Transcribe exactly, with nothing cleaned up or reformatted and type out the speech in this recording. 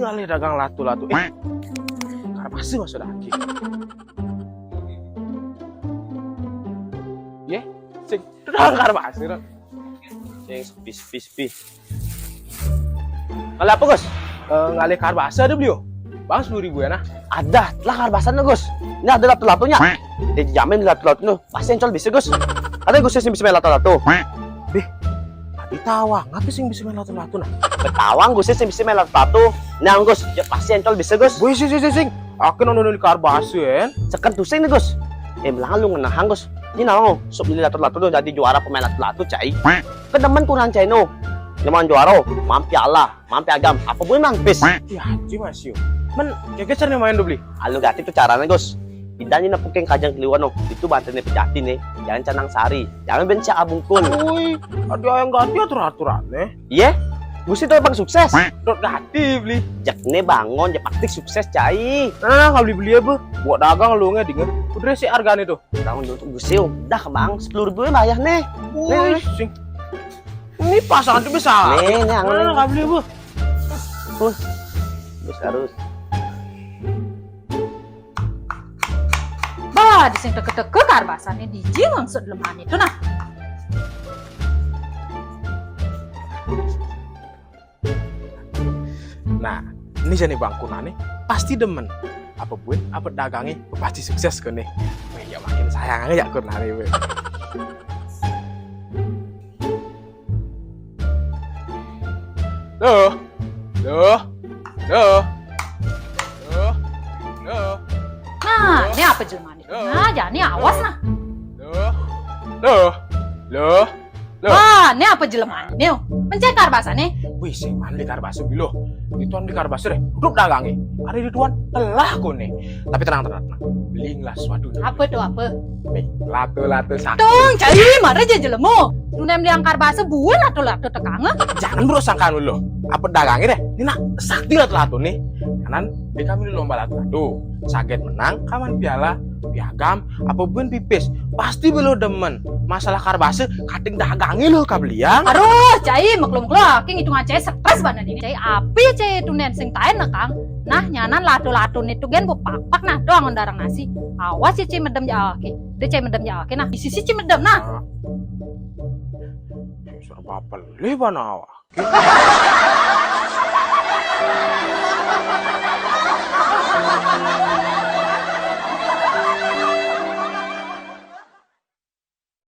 Ngalih dagang lato-lato. Eh, karbasa maksud aki. Yé, sing dagang karbasa, Ron. Sing sepi, sepi, sepi. Ngalih apa, Gus? Eh, ngalih karbasa ada beli, yo? Bang, sepuluh ribu ya, nah. Ada, lah karbasa nih, Gus. Ini ada lato-latonya. Dijamin lato-lato nih. Pasti Encol bisa, Gus. Ada Gus sing bisa main lato-lato. Bih, tadi tawang, apa sing bisa main lato-lato, nah? Betawang Gus sing bisa main lato-lato. Nah, Gus, ya, pasti Encol bisa, Gus. Wih, sing, sing, sing, sing. Aku nonton di karbasa, en. Seken tusing nih, Gus. Eh, belang lu ngenahang, Gus. Ini nawang, sok milih lato-lato tuh jadi juara pemain lato-lato, cai. Kedemen kurang cai no. Nyaman juara, mampi Allah. Mampi agam, apa buin Mang Pis? Ya, Haji Mas yo. Men, gegeser nih main dubli. Anu gati tuh caranya, Gus. Idan ini nepukin kajang keliwan, no. Itu bantene pejati nih. Jangan canang sari. Jangan benci abungkul. Woi, ada yang gati aturan-aturan nih. Iya? Gusti tuh bang sukses. Dot gati beli. Jek nih bangun, jek praktik sukses cai. Nah, nah, nggak beli-beli apa? Buat dagang lu nggak dingin. Udah sih harganya tuh. Dagang dulu tuh Gusti, udah bang, sepuluh ribu bayar nih. Wih, sing. Ini pasangan tuh bisa. Nih, nih, angan. Nah, nggak beli apa? Bus harus. Bah, di sing teke-teke karbasane diji maksud lemane to nah. Nah, ini jane bang kunane pasti demen. Apa buin, apa dagange pasti sukses kene. Weh, ya makin sayang aja kunane, weh. Loh. Loh. Loh. Loh. Loh. Nah, ini apa jelemane? Loh. Nah, jani awas nah. Loh. Loh. Loh. Loh. Wah, ini apa jelemane? Nih, mencekar bahasane. Wih, sing mandi karbasa bilo. Itu di karbasa deh. Duduk dagange. Ada di tuan telah kone. Tapi tenang, tenang, tenang. Beli lah suatu. Apa tuh, apa? Nih, lato-lato satu. Tong, cari marah aja jelemu. Tunem liang karbasa buah lato-lato tekanga. Jangan bro sangkaan dulu. Apa dagangnya deh? Ini nak sakti lato-lato nih. Kanan, di kami lomba lato-lato. Saget menang, kaman piala, piagam, apa buin pipis. Pasti belo demen. Masalah karbasa, kating dagangnya lo kabeliang. Aduh, cai, maklum lo, aki ngitung aja stres banget ini. Cai, api cai tunen sing taen nekang. Nah, nyanan lato-lato nih tuh gen bu pak-pak nah doang ndarang nasi. Awas ya cai medem ya aki. Dia cai medem ya aki nah. Di sisi cai medem nah. Suruh bapak lih bana awak.